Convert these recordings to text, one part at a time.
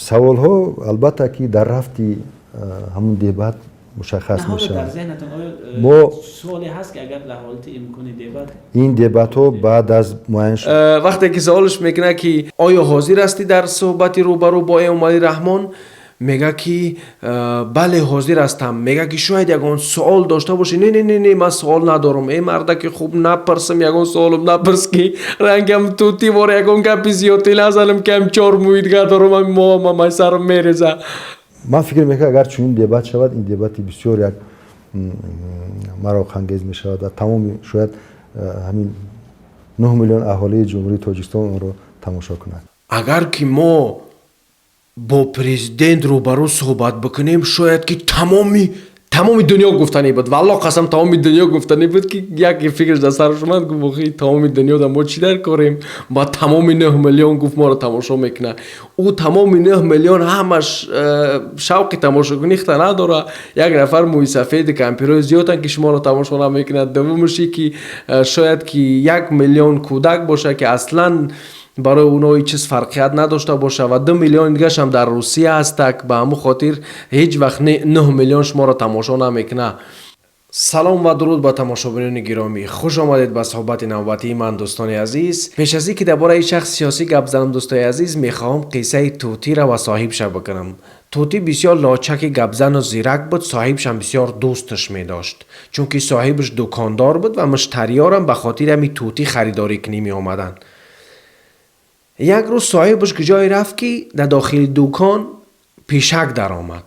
Саволҳо, албатта, ки дар рафти ҳамун дебат мушаххас мешаванд. Мо суоле ҳаст, ки агар дар ҳолати имкони дебат Ин дебатҳо баъд аз муайян Вақте ки саволш мекунад, ки оё ҳозир ҳастӣ дар суҳбати рӯбарӯ бо Эмомалӣ Раҳмон, мега, ки бале, ҳозир ҳастам. Мега, ки шояд ягон суол дошта бошӣ. Не, не, не, не, ман суол надорам. Э, мардаки хуб, напарсам, ягон суолам напарс, ки рангам тути вор ягон гапи зиёдтӣ назанам, ки ам чор муидга дорам, ами моамамай сарам мереза. Ман фикр мекунам, агар чунин дебат шавад, ин дебати бисёр як мароқангез мешавад ва тамоми, шояд, ҳамин 9 миллион аҳолии Ҷумҳурии Тоҷикистон онро тамошо кунад. Агар ки мо бо президент рӯбарӯ суҳбат бикунем, шояд ки тамоми дунё гуфтанӣ буд. Валло қасам, тамоми дунё гуфтанӣ буд, ки яке фикраш дар сараш омад, гуфт: охи, тамоми дунё да мо чӣ дар корем? Ба тамоми 9 миллион, гуфт, моро тамошо мекунад. Ӯ тамоми 9 миллион ҳамаш шавқи тамошокунӣ хта надора. Як нафар мӯйсафеди кампирои зиёданд, ки шуморо тамошо намекунад. Дуввумуши ки шояд ки 1 миллион кӯдак бошад, ки аслан барои оно ҳеҷ чиз фарқият надошта боша, ва 2 миллион дигашам дар Русия ҳастак. Ба ҳамун хотир ҳеҷ вақт 9 миллион шуморо тамошо намекунад. Салом ва дуруд ба тамошобинони гиромӣ, хуш омадед ба суҳбати навбатии ман. Дӯстони азиз, пеш аз ин ки дар бораи шахси сиёсӣ гап занам, дӯстои азиз, мехоҳам қиссаи тӯтира ва соҳибша бикунам. Тӯтӣ бисёр лочаки гапзану зирак буд. Соҳибшам бисёр дӯсташ медошт, чунки соҳибаш дукондор буд ва муштариёрам ба хотири ҳамин тӯтӣ харидорӣ кунӣ меомаданд. Як рӯз соҳибаш куҷое рафт, ки дар дохили дукон пишак даромад.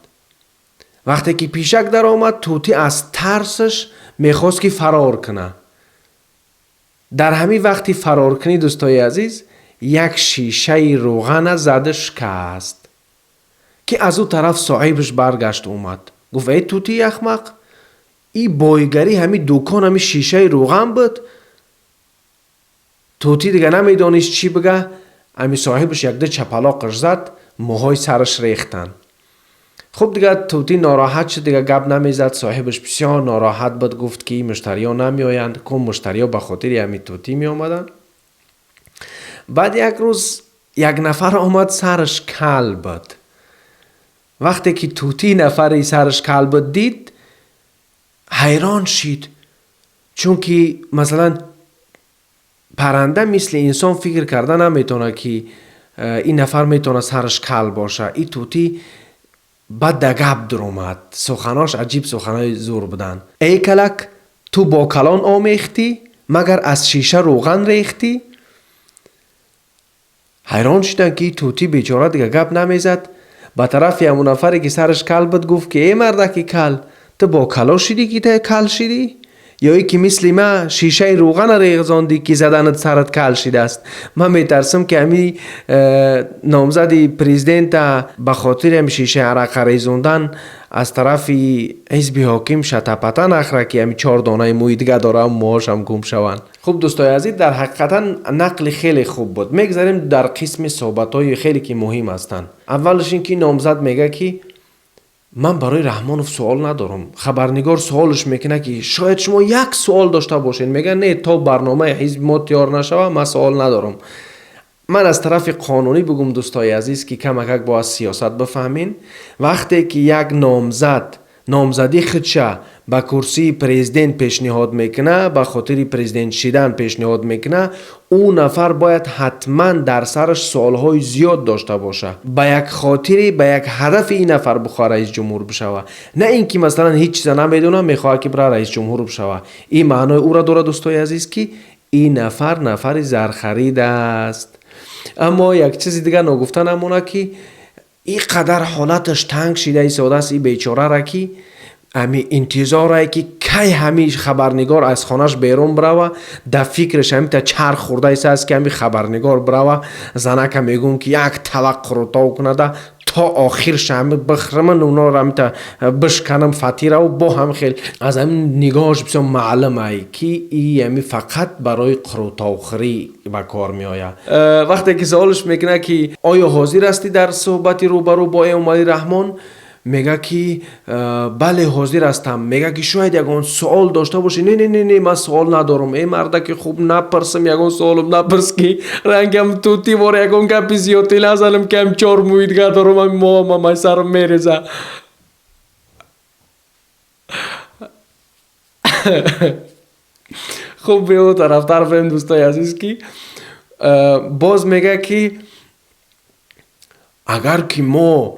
Вақте ки пишак даромад, тӯтӣ аз тарсаш мехост, ки фарор кунад. Дар ҳамин вақти фароркунӣ, дӯстои азиз, як шишаи рӯғана зада шикаст, ки аз ӯ тараф соҳибаш баргашт омад, гуфт: «Эй тӯтии ахмақ, и бойгарӣ ҳамин дукон ҳамин шишаи рӯған буд?» Тӯтӣ дига намедонист чӣ бига. Ами соҳибаш якда чапалоқаш зад, мӯҳои сараш рехтанд. Хуб, дига тӯтӣ нороҳат шуд, дига гап намезад. Соҳибаш бисёр нороҳат буд, гуфт, ки муштариё намеоянд ку, муштариё ба хотири ҳамин тӯтӣ меомаданд. Баъд як рӯз як нафар омад, сараш кал буд. Вақте ки тӯтӣ нафари сараш кал буд дид, ҳайрон шид, чунки масалан парранда мисли инсон фикр карда наметавонад, ки ин нафар метавонад сараш кал боша. И тӯтӣ баъд да гап дуромад, суханош аҷиб, суханои зур буданд: «Эй калак, ту бо калон омехтӣ, магар аз шиша рӯған рехтӣ?» Ҳайрон шуданд, ки тӯтӣ бечора дига гап намезад. Ба тарафи ҳамон нафаре, ки сараш кал буд, гуфт, ки «Эй мардаки кал, ту бо кало шидӣ, ки кал шидӣ, ё ин ки мисли ма шишаи рӯғана рехзондӣ, ки заданат сарат кал шидааст?» Ман метарсам, ки ҳами номзади президента ба хотири ҳами шишаи арақа резондан аз тарафи ҳизби ҳоким шатапата нахра, ки ҳами чор донаи мӯи дига дорам, мӯҳошам гум шаванд. Хуб, дӯстои азиз, дар ҳақиқатан нақли хеле хуб буд. Мегзарем дар қисми суҳбатҳои хеле ки муҳим ҳастанд. Аввалаш ин ки номзад мега, ки ман барои Раҳмонов суол надорам. Хабарнигор суолш мекунад, ки шояд шумо як суол дошта бошед. Мега: «Не, то барномаи ҳизби мо тиёр нашава, ман суол надорам». Ман аз тарафи қонунӣ бигӯм, дӯстои азиз, ки камакак бо аз сиёсат бифаҳмин: вақте ки як номзад номзадӣ худша ба курсии президент пешниҳод мекунад, ба хотири президент шидан пешниҳод мекунад, ӯ нафар бояд ҳатман дар сараш суолҳои зиёд дошта бошад, ба як хотири, ба як ҳадафи ин нафар бихоҳад раисҷумҳур бишавад, на ин ки масалан ҳеҷ чиза намедонам, мехоҳад, ки бира раисҷумҳур бишавад. Ин маънои ӯро дорад, дӯстои азиз, ки ин нафар нафари зархарид аст. Аммо як чизи дигар ногуфта намонад, ки ин қадар ҳолаташ танг шида истодааст ин бечорара, ки ами интизорае, ки кай ҳами хабарнигор аз хонаш берун бирава. Дар фикраш ҳамита чарх хӯрда истааст, ки ҳами хабарнигор бирава, занака мегӯм, ки як тавақ қурутов кунада, то охирша ҳами бихӯрама, нуноро ҳамита бишканам, фатираву бо ҳам хел. Аз ҳамин нигоҳаш бисёр маълумай, ки и ҳами фақат барои қурутовхӯрӣ ба кор меояд. Вақте ки саволш мекунад, ки оё ҳозир ҳастӣ дар суҳбати рӯбарӯ бо Эмомалӣ Раҳмон. Мега ки бале, ҳозир ҳастам. Мега ки шояд ягон суол дошта бошӣ. Не, не, не, не, ман суол надорам. Э, мардаки, хуб, напарсам, ягон суолам напарс, ки рангам тути вор ягон гапи зиёдтӣ назанам, ки ам чор мӯи дига дорам, ами моҳамамай сарам мереза. Хуб, бео тарафтар бем, дӯстои азиз, ки боз мега ки агар ки мо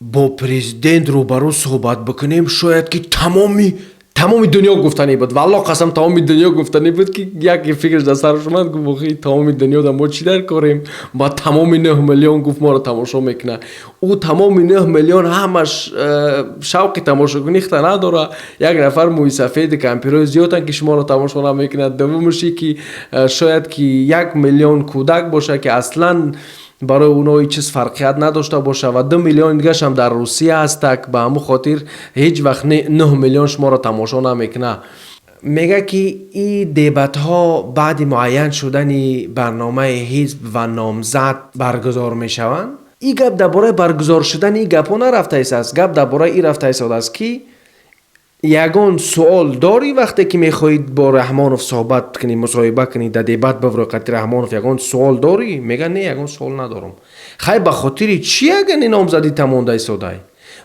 бо президент рӯбарӯ суҳбат бикунем, шояд ки тамоми дунё гуфтанӣ буд. Валло қасам, тамоми дунё гуфтанӣ буд, ки яке фикраш дар сараш омад, гуфт: охи, тамоми дунё да мо чӣ дар корем? Ба тамоми 9 миллион гуфт моро тамошо мекунад. Ӯ тамоми 9 миллион ҳамаш шавқи тамошокунӣ хта надора. Як нафар мӯйсафеди кампирҳои зиёданд, ки шуморо тамошо намекунад. Дуввумуши ки шояд ки 1 миллион кӯдак бошад, ки аслан барои оно ҳеҷ чиз фарқият надошта боша, ва 2 миллион дигашам дар Русия ҳастак. Ба ҳамун хотир ҳеҷ вақт 9 миллион шуморо тамошо намекунад. Мега ки ин дебатҳо баъди муайян шудани барномаи ҳизб ва номзад баргузор мешаванд. Ин гап дар бораи баргузор шудани ин гапҳо нарафта истааст, гап дар бораи ин рафта истодааст, ки ягон суол дорӣ, вақте ки мехоҳӣ бо Раҳмонов суҳбат кунӣ, мусоҳиба кунӣ, дар дебат биврӯи қати Раҳмонов, ягон суол дорӣ? Мега: не, ягон суол надорам. Хай, ба хотири чӣ яган номзадӣ тамонда истодай,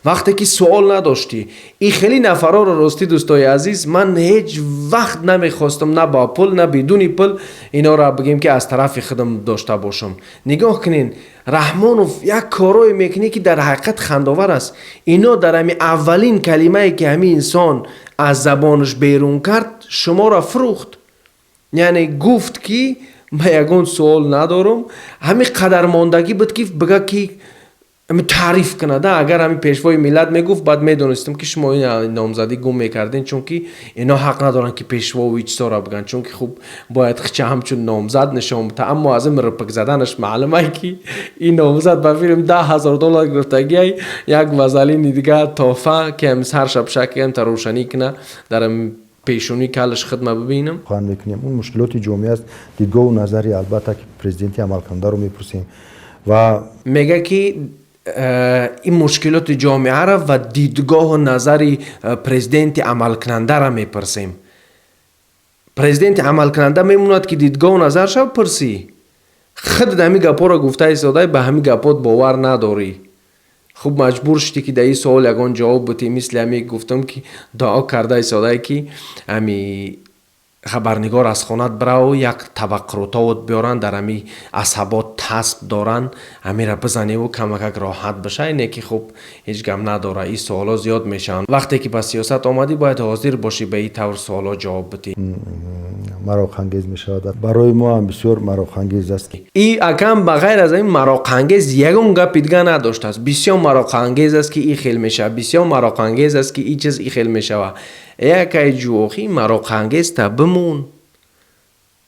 вақте ки суол надоштӣ? Ин хеле нафарҳоро, ростӣ, дӯстои азиз, ман ҳеҷ вақт намехостам, на бо пул, на бидуни пул, инора бигем ки аз тарафи худам дошта бошам. Нигоҳ кунен, Раҳмонов як корое мекунӣ, ки дар ҳақиқат хандовар аст. Ино дар ҳами аввалин калимае, ки ҳамин инсон аз забонаш берун кард, шуморо фурӯхт. Яъне гуфт ки ман ягон суол надорам. Ҳамин қадар мондагӣ буд, ки бига ки таъриф кунад. Агар ҳамин пешвои миллат мегуфт, баъд медонистам, ки шумо ин номзадӣ гум мекардем, чунки ино ҳақ надоранд, ки пешвову чизҳоро бигӯянд, чунки хуб бояд хича ҳамчун номзад нишон бита. Аммо аз ин рипик заданаш маълумае, ки ин номзад ба филм 10 000 доллар гирифтагиай, як вазалини дига тофа, ки ҳам сарша пишакиам та рӯшанӣ куна дар пешонӣ калаш хидма бибинам. Сухан мекунем, он мушкилоти ҷомеа аст, дидгоҳу назари, албатта, ки президенти амалкунандаро мепурсем ва Мега ки ин мушкилоти ҷомеаро ва дидгоҳу назари президенти амалкунандаро мепурсем. Президенти амалкунанда мемонад, ки дидгоҳу назарша пурсӣ? Худат ҳамин гапҳоро гуфта истодай, ба ҳамин гапҳот бовар надорӣ. Хуб, маҷбур шудӣ, ки дар ин суол ягон ҷавоб бутӣ. Мисли ҳами гуфтам, ки дуо карда истодай, ки ҳами хабарнигор аз хонат бираву як табақ қурутовот биёранд, дар ҳами асабот тасб доранд, ҳамира бизаневу камакак роҳат бишай. Не ки хуб, ҳеҷ гап надора, ин суолҳо зиёд мешаванд. Вақте ки ба сиёсат омадӣ, бояд ҳозир бошӣ ба ин тавр суолҳо ҷавоб бидӣ. Мароқангез мешавад, барои мо ҳам бисёр мароқангез аст. И акам ба ғайр аз ин мароқангез ягон гапи дига надоштааст. Бисёр мароқангез аст, ки ин хел мешавад, бисёр мароқангез аст, ки ин чиз ин хел мешавад. Якай ҷуохӣ, мароқангезта бимон,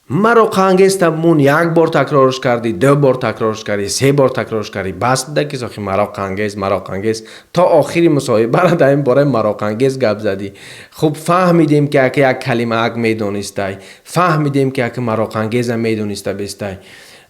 мароқангезта бимон. Як бор такрорш кардӣ, ду бор такрорш кардӣ, се бор такрорш кардӣ, бас буда, ки сохи мароқангез, мароқангез. То охири мусоҳибара дар ин бораи мароқангез гап задӣ. Хуб, фаҳмидем, ки ака як калимаак медонистай, фаҳмидем, ки ака мароқангеза медониста бестай.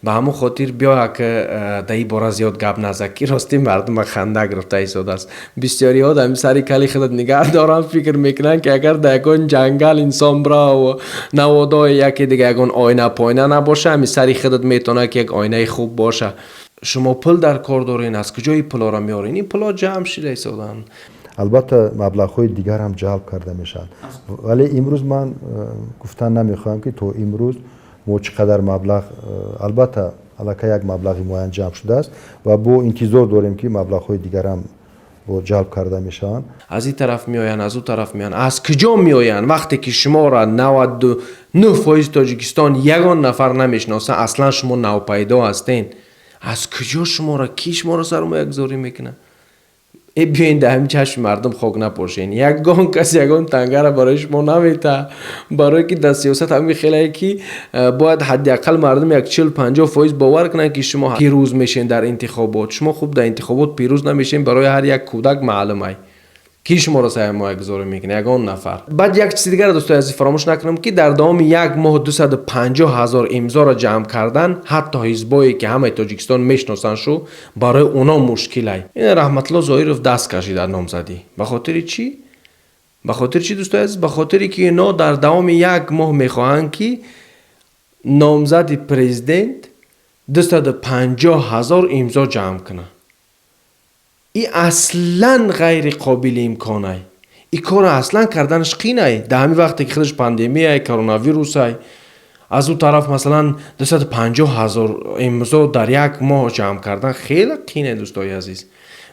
Ба ҳамон хотир биё, ака, дар ин бора зиёд гап наза, ки рости мардума ханда гирифта истодааст. Бисёриҳо дар сари кали худат нигаҳ доранд, фикр мекунанд, ки агар дар ягон ҷангал инсон бираву наводои яке дига ягон оина пойна набоша, ҳами сари худат метавонад, ки як оинаи хуб боша. Шумо пул дар кор дорен, аз куҷои пулҳоро меорен? Ин пулҳо ҷамъ шида истоданд. Албатта, маблағҳои дигар ҳам ҷалб карда мешаванд, вале имрӯз ман гуфтан намехоҳам, ки то имрӯз мо чӣ қадар маблағ. Албатта, аллакай як маблағи муайян ҷамъ шудааст ва бо интизор дорем, ки маблағҳои дигарам бо ҷалб карда мешаванд. Аз ин тараф меоянд, аз ӯ тараф меоянд. Аз куҷо меоянд, вақте ки шуморо 99% Тоҷикистон ягон нафар намешиносад? Аслан шумо навпайдо ҳастен. Аз куҷо шуморо, кӣ шуморо сармоягузорӣ мекунад? Э, биёин, дар ҳамин чашми мардум хок напошен. Ягон кас ягон тангара барои шумо намета, барое ки дар сиёсат ҳамин хелае, ки бояд ҳадди ақал мардум як 40-50% бовар кунанд, ки шумо пирӯз мешен дар интихобот. Шумо хуб дар интихобот пирӯз намешен, барои ҳар як кӯдак маълумай. Ки шуморо сармоягузорӣ мекунад? Ягон нафар. Баъд як чизи дигар, дӯстои азиз, фаромӯш накунам, ки дар давоми як моҳ 250 ҳазор имзоро ҷамъ кардан, ҳатто ҳизбое ки ҳамаи Тоҷикистон мешиносанд шу, барои оно мушкилай. Ин Раҳматулло Зоиров даст кашид аз номзадӣ. Ба хотири чӣ? Ба хотири чӣ, дӯстои азиз? Ба хотире ки ино дар давоми як моҳ мехоҳанд, ки номзади президент 250 ҳазор имзо ҷамъ кунад. И аслан ғайриқобили имконай. И корро аслан карданаш қинай дар ҳамин вақте ки худаш пандемияй, коронавирусай. Аз ӯ тараф, масалан, 250 ҳазор имзо дар як моҳ ҷамъ кардан хеле қинай, дӯстои азиз.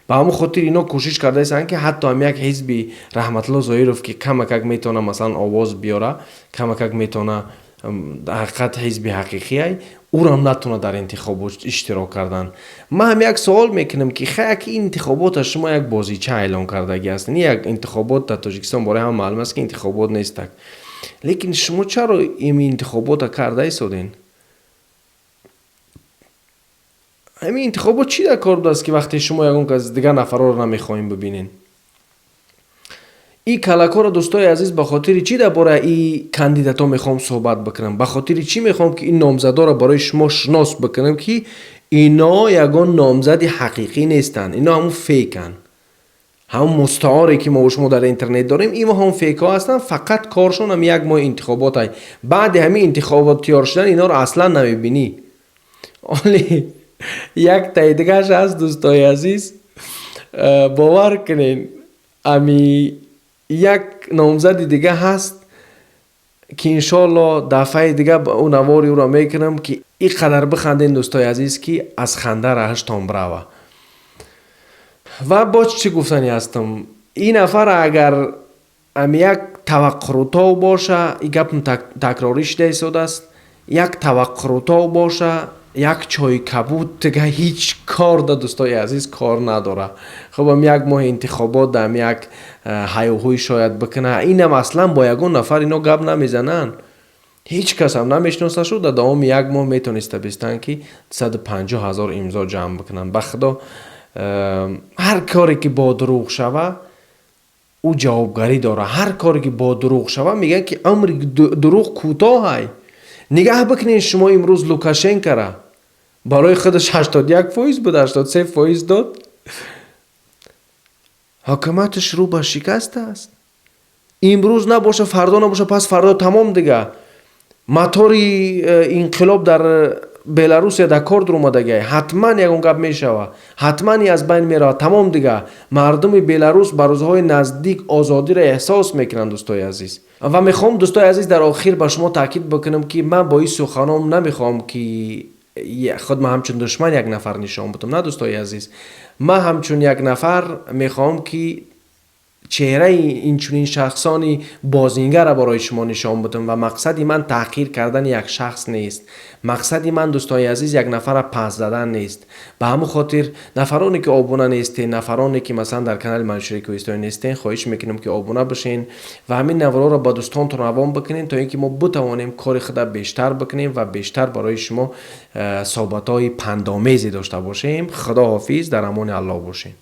Ба ҳамон хотир ино кӯшиш кардаистанд, ки ҳатто ҳам як ҳизби Раҳматулло Зоиров, ки камакак метавона, масалан, овоз биёра, камакак метавона, ҳақиқат ҳизби ҳақиқиай, ӯрам натавона дар интихобот иштирок кардан. Ман ҳам як суол мекунам, ки хай, ки интихобота шумо як бозича эълон кардагӣ аст. Ин як интихобот дар Тоҷикистон бораи ҳама маълум аст, ки интихобот нестак, лекин шумо чаро ин интихобота карда истоден? Ҳамин интихобот чӣ дар кор будааст, ки вақте шумо ягон кас дигар нафарҳоро намехоҳем бибинен? И калакҳоро, дӯстои азиз, ба хотири чӣ дар бораи и кандидатҳо мехоҳам суҳбат бикунам? Ба хотири чӣ мехоҳам, ки ин номзадҳоро барои шумо шинос бикунам, ки ино ягон номзади ҳақиқӣ нестанд. Ино ҳамун фейканд, ҳамун мустаоре, ки мо шумо дар интернет дорем. Ино ҳамун фейкҳо ҳастанд. Фақат коршон ҳам як моҳ интихобот ай. Баъди ҳамин интихобот тиёр шудан иноро аслан намебинӣ. Оли як таи дигааш ҳаст, дӯстои азиз, бовар кунен, ами як номзади дига ҳаст, ки иншоалло дафъаи дига ӯ навори ӯро мекунам, ки ин қадар биханден, дӯстои азиз, ки аз ханда раҳаштон бирава. Ва боз чӣ гуфтанӣ ҳастам? Ин нафар агар ами як таваққурутов боша, и гапм такрорӣ шида истодааст, як таваққурутов боша, як чойи кабуд, дига ҳеҷ кор да, дӯстои азиз, кор надора. Хуб, ам як моҳи интихобот дам як ҳайҳӯй шояд бикуна. Инам аслан бо ягон нафар ино гап намезананд, ҳеҷ кас ҳам намешиносашу. Дар давоми як моҳ метавониста бистанд, ки 250 ҳазор имзо ҷамъ бикунанд. Ба худо, ҳар коре ки бо дурӯғ шава, ӯ ҷавобгарӣ дорад. Ҳар коре ки бо дурӯғ шава, мегӯянд, ки умри дурӯғ кӯтоҳай. Нигаҳ бикунед шумо имрӯз Лукашенкара. Барои худаш 81% буд, 83% дод, ҳокимияташ рӯ ба шикаст аст. Имрӯз набоша, фардо набоша, пас фардо тамом дига. Мотори инқилоб дар Беларусия дар кор дуромадагиай. Ҳатман ягон гап мешава, ҳатман аз байн меравад, тамом дига. Мардуми Беларус ба рӯзҳои наздик озодиро эҳсос мекунанд, дӯстои азиз. Ва мехоҳам, дӯстои азиз, дар охир ба шумо таъкид бикунам, ки ман бо ин суханом намехоҳам, ки худ ман ҳамчун душман як нафар нишон будам. На, дӯстои азиз, ман ҳамчун як нафар мехоҳам, ки чеҳраи инчунин шахсони бозингарро барои шумо нишон будам. Ва мақсади ман таҳқир кардани як шахс нест. Мақсади ман, дӯстони азиз, як нафарро пас задан нест. Ба ҳамон хотир, нафароне ки обуна нестен, нафароне ки, масалан, дар канали Маншури Кӯҳистони нестен, хоҳиш мекунем, ки обуна бошен ва ҳамин наворҳоро ба дӯстонтон равон бикунем, то ин ки мо битавонем кори худа бештар бикунем ва бештар барои шумо суҳбатҳои пандомезе дошта бошем. Худо ҳофиз, дар амони Аллоҳ бошед.